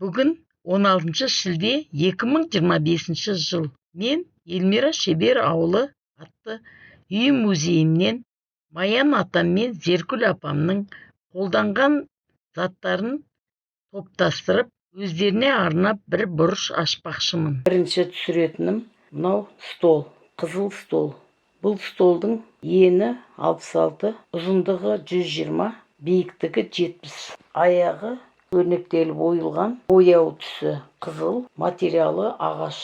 Бүгін 16 шілде 2025 жыл. Мен Эльмира Шебер ауылы атты үй музейімнен Маян атам мен Зеркүл апамның қолданған заттарын топтастырып, өздеріне арнап бір бұрыш ашпақшымын. Бірінші түсіретінім мынау стол, қызыл стол. Бұл столдың ені 66, ұзындығы 120, биіктігі 70. Аяғы өрнектеліп ойылған, бояу түсі қызыл, материалы ағаш,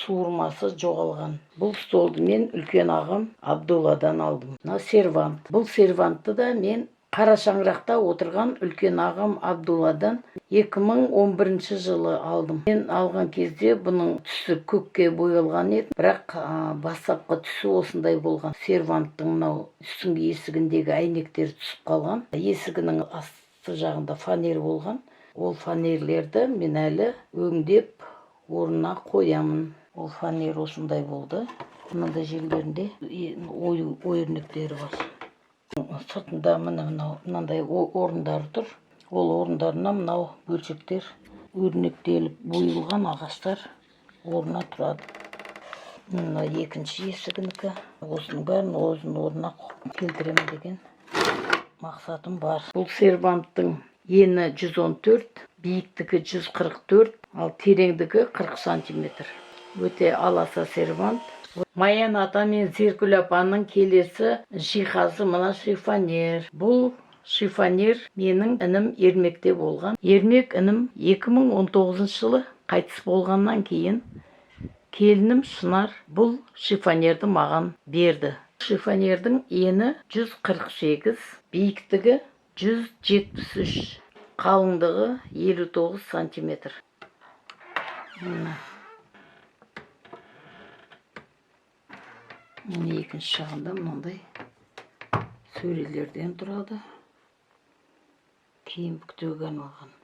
суырмасы жоғалған. Бұл столды мен үлкен ағам Абдулладан алдым. Мына сервант. Бұл сервантты да мен қара шаңырақта отырған үлкен ағам Абдулладан 2011 жылы алдым. Мен алған кезде бұның түсі көкке боялған еді, бірақ бастапқы түсі осындай болған. Серванттың мынау үстіңгі есігіндегі әйнектері түсіп қалған. Есігінің асты жағында фанер болған. Ол фанерлерді мен әлі өңдеп орнына қоямын. Ол фанер осындай болды. Мынандай жерлерінде ою өрнектері бар. Сыртында міне мынау мынандай орындары тұр. Ол орындарына мынау бөлшектер өрнектеліп ойылған ағаштар орнына тұрады. Мына екінші есігінікі. Осының бәрін өзінің орнына келтіремін деген мақсатым бар. Бұл серванттың ені 114, биіктігі 144, ал тереңдігі 40 сантиметр. Өте аласа сервант. Маян ата мен Зеркүл апаның келесі жиһазы мына шифонер. Бұл шифонер менің інім Ермекте болған. Ермек інім 2019 жылы қайтыс болғаннан кейін келінім Шынар бұл шифонерді маған берді. Шифонердің ені 148, биіктігі 173, қалыңдығы 59 сантиметр. Міне. Міне екінші жағында мынандай сөрелерден тұрады. Киім бүктеуге арналған.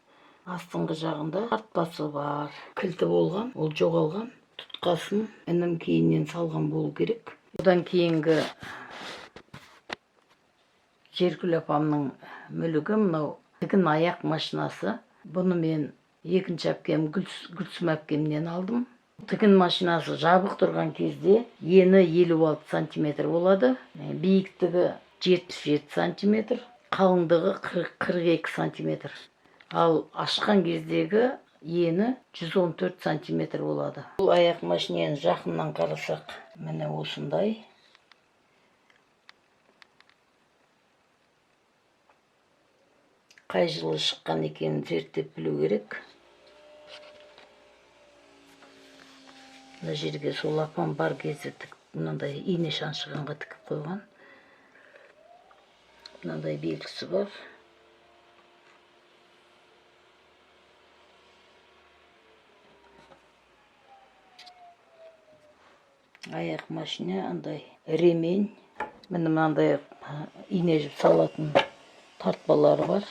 Астыңғы жағында тартпасы бар. Кілті болған, ол жоғалған. Тұтқасын інім кейіннен салған болу керек. Одан кейінгі Зеркүл апамның мүлігі мынау тігін аяқ машинасы. Бұны мен екінші әпкем Гүлсім әпкемнен алдым. Тігін машинасы жабық тұрған кезде ені 56 сантиметр болады, биіктігі 77 сантиметр, қалыңдығы 42 сантиметр. Ал ашқан кездегі ені 114 сантиметр болады. Бұл аяқ машинаны жақыннан қарасақ, міне осындай. Қай жылы шыққан екенін зерттеп білу керек. Мына жерге сол апам бар кезде мынандай ине шаншығанға тігіп қойған. Мынандай белгісі бар. Аяқ машина андай ремень. Міне мынандай ине жіп салатын тартпалары бар.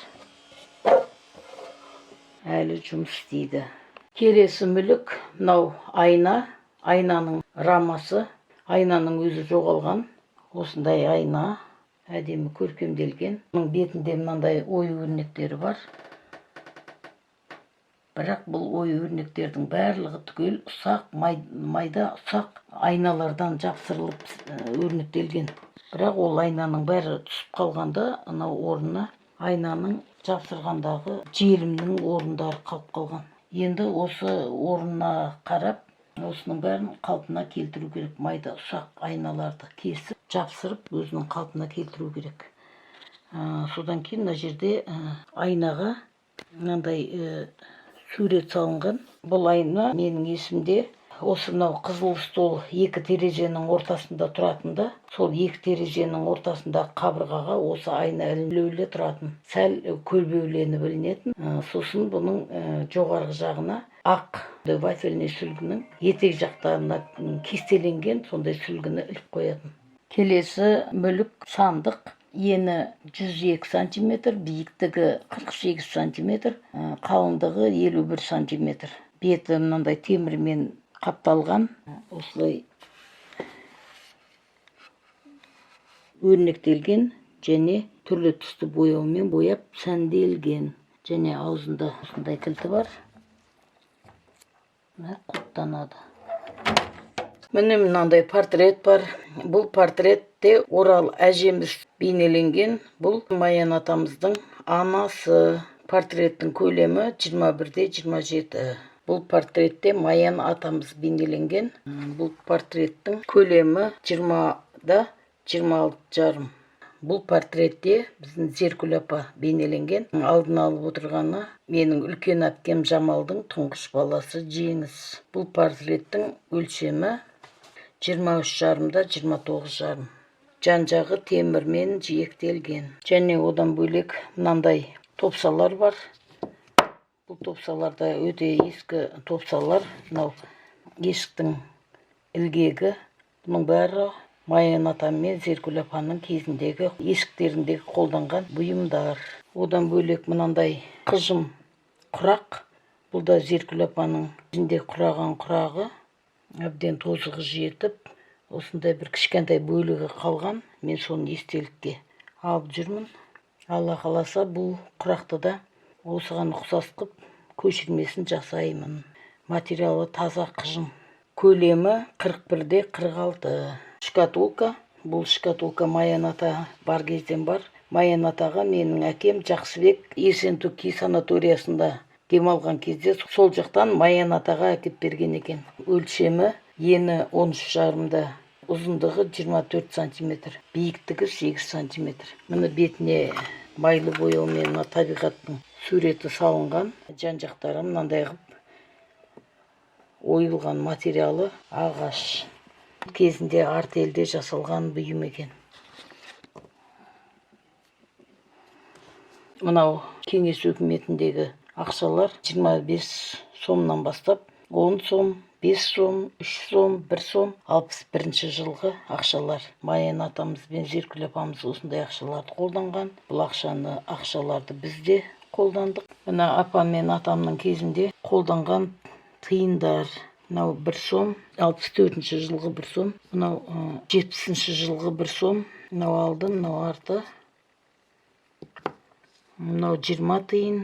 Әлі жұмыс істейді. Келесі мүлік мынау айна. Айнаның рамасы. Айнаның өзі жоғалған. Осындай айна әдемі көркемделген. Бұның бетінде мынандай ою өрнектері бар. Бірақ бұл ою өрнектердің барлығы түгел ұсақ, майда ұсақ айналардан жапсырылып өрнектелген. Бірақ ол айнаның бәрі түсіп қалғанда анау орнына айнаның жапсырғандағы желімнің орындары қалып қалған. Енді осы орнына қарап осының бәрін қалпына келтіру керек. Майда ұсақ айналарды кесіп, жапсырып өзінің қалпына келтіру керек. Содан кейін мына жерде айнаға мынандай сурет салынған. Бұл айна менің есімде осы мынау қызыл стол екі терезенің ортасында тұратында, сол екі терезенің ортасындағы қабырғаға осы айна ілулі тұратын, сәл көлбеуленіп ілінетін. Сосын бұның жоғарғы жағына ақ вафельный сүлгінің етек жақтарына кестеленген сондай сүлгіні іліп қоятын. Келесі мүлік сандық. Ені 102 сантиметр, биіктігі 48 сантиметр, қалыңдығы 51 сантиметр. Беті мынандай темірмен қапталған, осылай өрнектелген және түрлі түсті бояумен бояп сәнделген. Және аузында осындай кілті бар. Міне, құлыптанады. Міне, мынандай портрет бар. Бұл портретте Орал әжеміз бейнеленген. Бұл Маян атамыздың анасы. Портреттің көлемі 21-де 27. Бұл портретте Маян атамыз бейнеленген. Бұл портреттің көлемі 20-да 26,5. Бұл портретте біздің Зеркүл апа бейнеленген. Алдын алып отырғаны менің үлкен әпкем Жамалдың тұңғыш баласы Жеңіс. Бұл портреттің өлшемі 23,5-да 29,5. Жан жағы темірмен жиектелген. Және одан бөлек мынандай топсалар бар. Бұл топсалар да өте ескі топсалар. Мынау есіктің ілгегі. Бұның бәрі Маян атам мен Зеркүл апаның кезіндегі есіктеріндегі қолданған бұйымдар. Одан бөлек мынандай қыжым құрақ. Бұл да Зеркүл апаның кезінде құраған құрағы. Әбден тозығы жетіп, осындай бір кішкентай бөлігі қалған. Мен соны естелікке алып жүрмін. Алла қаласа, бұл құрақты да осыған ұқсас қып көшірмесін жасаймын. Материалы таза қыжым. Көлемі 41-де 46. Шкатулка. Бұл шкатулка Маян ата бар кезден бар. Маян атаға менің әкем Жақсыбек Ессентуки санаториясында демалған кезде сол жақтан Маян атаға әкеп берген екен. Өлшемі ені 13,5-да, ұзындығы 24 сантиметр, биіктігі 8 сантиметр. Міне, бетіне майлы бояумен мына табиғаттың суреті салынған. Жан жақтары мынандай қылып ойылған. Материалы ағаш. Кезінде артельде жасалған бұйым екен. Мынау кеңес өкіметіндегі ақшалар, 25 сомнан бастап 10 сом, 5 сом, 3 сом, 1 сом, 61 жылғы ақшалар. Маян атамыз бен Зеркүл апамыз осындай ақшаларды қолданған. Бұл ақшаларды біз де қолдандық. Мына апам мен атамның кезінде қолданған тиындар. Мынау 1 сом, 64 жылғы 1 сом. Мынау 70 жылғы 1 сом. Мынау алды, мынау арты. Мынау 20 тиын,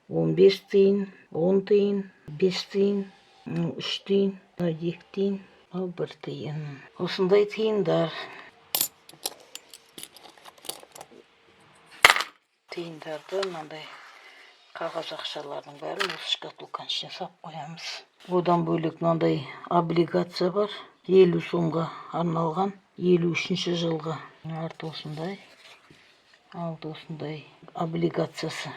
15 тиын, 10 тиын, 5 тиын, мынау 3 тиын, мынау 2 тиын, мынау 1 тиын. Осындай тиындар. Тиындарды, мынандай қағаз ақшалардың бәрін осы шкатулканың ішіне салып қоямыз. Одан бөлек мынандай облигация бар. 50 сомға арналған, 53 жылғы. Арты осындай, алды осындай облигациясы.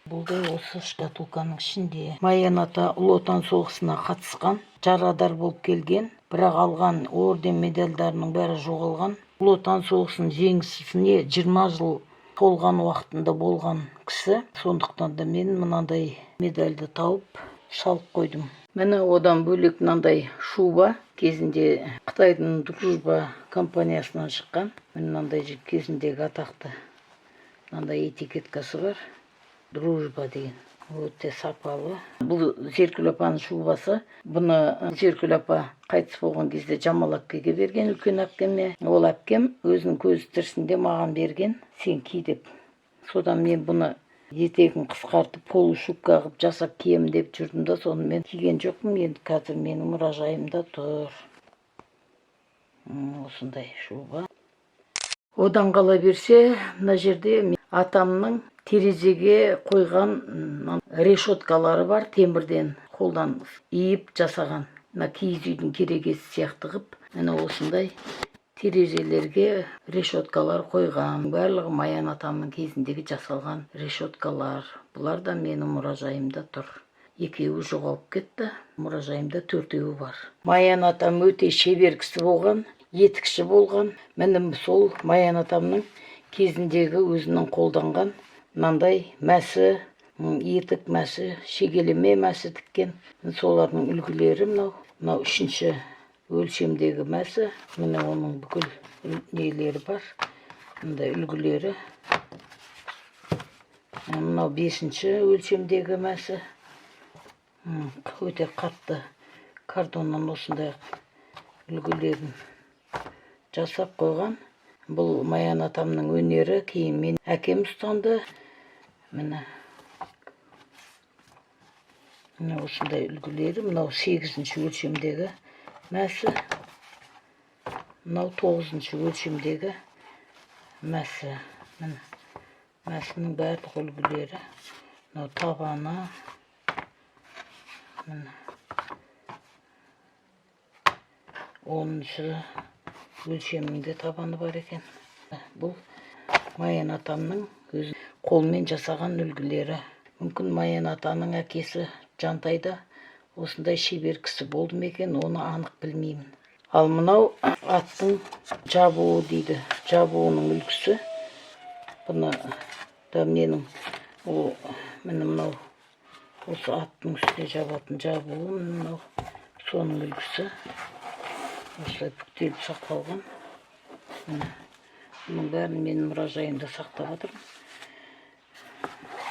Бұл да осы шкатулканың ішінде. Маян ата Ұлы Отан соғысына қатысқан, жарадар болып келген, бірақ алған орден, медальдарының бәрі жоғалған. Ұлы Отан соғысының жеңісіне 20 жыл толған уақытында болған кісі. Сондықтан да мен мынандай медальді тауып салып қойдым. Міне, одан бөлек мынандай шуба, кезінде Қытайдың Дружба компаниясынан шыққан. Міне, мынандай кезіндегі атақты мынандай этикеткасы бар. Дружба деген. Өте сапалы. Бұл Зеркүл апаның шубасы. Бұны Зеркүл апа қайтыс болған кезде Жамал әпкеге берген, үлкен әпкеме. Ол әпкем өзінің көзі тірісінде маған берген, сен ки деп. Содан мен бұны етегін қысқартып, полушубка қылып жасап киемін деп жүрдім да, соны мен киген жоқпын. Енді қазір менің мұражайымда тұр. Осындай шуба. Одан қала берсе, мына жерде атамның терезеге қойған решеткалары бар, темірден қолдан иіп жасаған. Мына киіз үйдің керегесі сияқты қылып, міне, осындай терезелерге решеткалар қойған. Барлығы Маян атамның кезіндегі жасалған решеткалар. Бұлар да менің мұражайымда тұр. Екеуі жоғалып кетті. Мұражайымда төртеуі бар. Маян атам өте шебер кісі болған, етікші болған. Міне, сол Маян атамның кезіндегі өзінің қолданған мынандай мәсі, етік мәсі, шегелеме мәсі тіккен. Солардың үлгілері мынау. Мынау үшінші өлшемдегі мәсі. Міне, оның бүкіл нелері бар. Мындай үлгілері. Мынау бесінші өлшемдегі мәсі. Өте қатты картоннан осындай үлгілерін жасап қойған. Бұл Маян атамның өнері, кейін мен әкем ұстанды. Міне. Міне, осындай үлгілері. Мынау 8-ші өлшемдегі мәсі, мынау 9-шы өлшемдегі мәсі. Міне, мәсінің барлық үлгілері. Мынау табаны. Міне, 10-шы өлшемнің де табаны бар екен. Бұл Маян атамның өз қолымен жасаған үлгілері. Мүмкін, Маян атаның әкесі Жантай да осындай шебер кісі болды ма екен, оны анық білмеймін. Ал мынау аттың жабуы дейді, жабуының үлгісі. Бұны да менің ол, міне, мынау осы аттың үстіне жабатын жабуы, мынау соның үлгісі. Осылай бүктеліп сақталған. Міне, бұның бәрін мен мұражайымда сақтап жатырмын.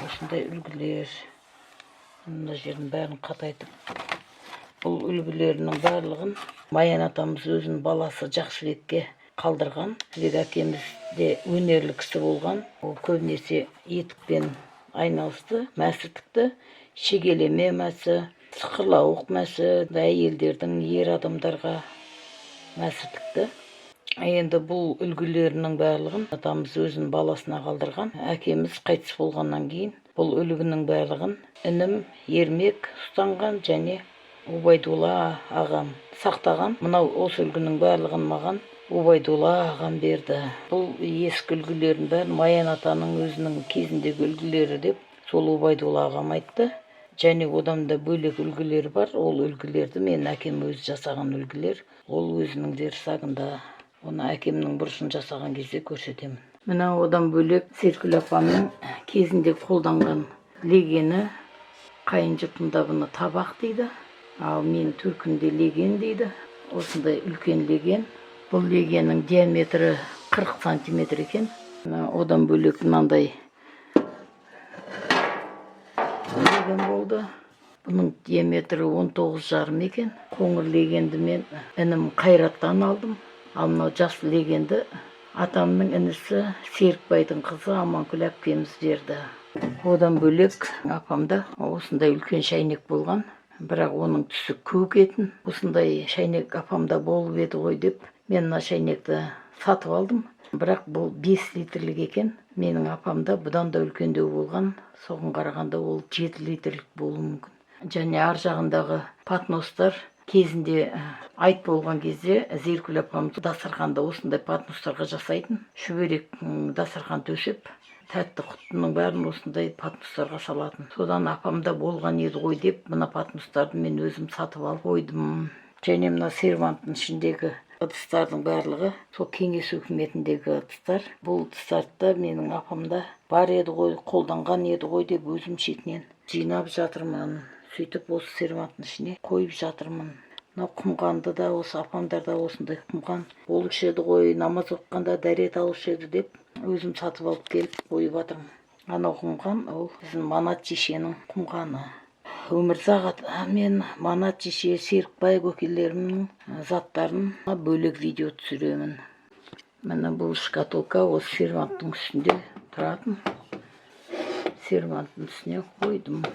Осындай үлгілер. Мына жердің бәрін қатайтып. Бұл үлгілерінің барлығын Маян атамыз өзінің баласы Жақсыбекке қалдырған. Жақсыбек әкеміз де өнерлі кісі болған. Ол көбінесе етікпен айналысты, мәсі тікті. Шегелеме мәсі, сықырлауық мәсі, әйелдердің, ер адамдарға мәсі тікті. Енді бұл үлгілерінің барлығын атамыз өзінің баласына қалдырған. Әкеміз қайтыс болғаннан кейін бұл үлгінің барлығын інім Ермек ұстанған және Убайдулла ағам сақтаған. Мынау осы үлгінің барлығын маған Убайдулла ағам берді. Бұл ескі үлгілердің бәрін Маян атаның өзінің кезіндегі үлгілері деп сол Убайдулла ағам айтты. Және одан да бөлек үлгілер бар. Ол үлгілерді менің әкем өзі жасаған үлгілер. Ол өзінің верстагында. Оны әкемнің бұрышын жасаған кезде көрсетемін. Мына одан бөлек Серкүл апамның кезінде қолданған легені. Қайын жұртында бұны табақ дейді, ал мен төркінде леген дейді. Осындай үлкен леген. Бұл легеннің диаметрі 40 сантиметр екен. Мына одан бөлек мынандай леген болды. Бұның диаметрі 19,5 екен. Қоңыр легенді мен інім Қайраттан алдым. Ал мынау жасыл легенді атамның інісі Серікбайдың қызы Аманкүл әпкеміз берді. Одан бөлек апамда осындай үлкен шәйнек болған, бірақ оның түсі көк етін. Осындай шәйнек апамда болып еді ғой деп мен мына шәйнекті сатып алдым. Бірақ бұл 5 литрлік екен. Менің апамда бұдан да үлкендеу болған. Соған қарағанда ол 7 литрлік болуы мүмкін. Және ар жағындағы подностар кезінде айт болған кезде Зеркүл апамыз дастарханды осындай подностарға жасайтын. Шүберек дастархан төсеп, тәтті құтының бәрін осындай подностарға салатын. Содан апамда болған еді ғой деп мына подностарды мен өзім сатып алып қойдым. Және мына серванттың ішіндегі ыдыстардың барлығы сол кеңес өкіметіндегі ыдыстар. Бұл ыдыстарды да менің апамда бар еді ғой, қолданған еді ғой деп өзім шетінен жинап жатырмын. Сөйтіп осы серванттың ішіне қойып жатырмын. Мынау құмғанды да осы апамдарда осындай құмған болушы еді ғой, намаз оқығанда дәрет алушы еді деп өзім сатып алып келіп қойып жатырмын. Анау құмған ол біздің Манат шешенің құмғаны. Өмірзақ мен Манат шеше, Серікбай көкелерімнің заттарын бөлек видео түсіремін. Міне, бұл шкатулка осы серванттың үстінде тұратын. Серванттың үстіне қойдым.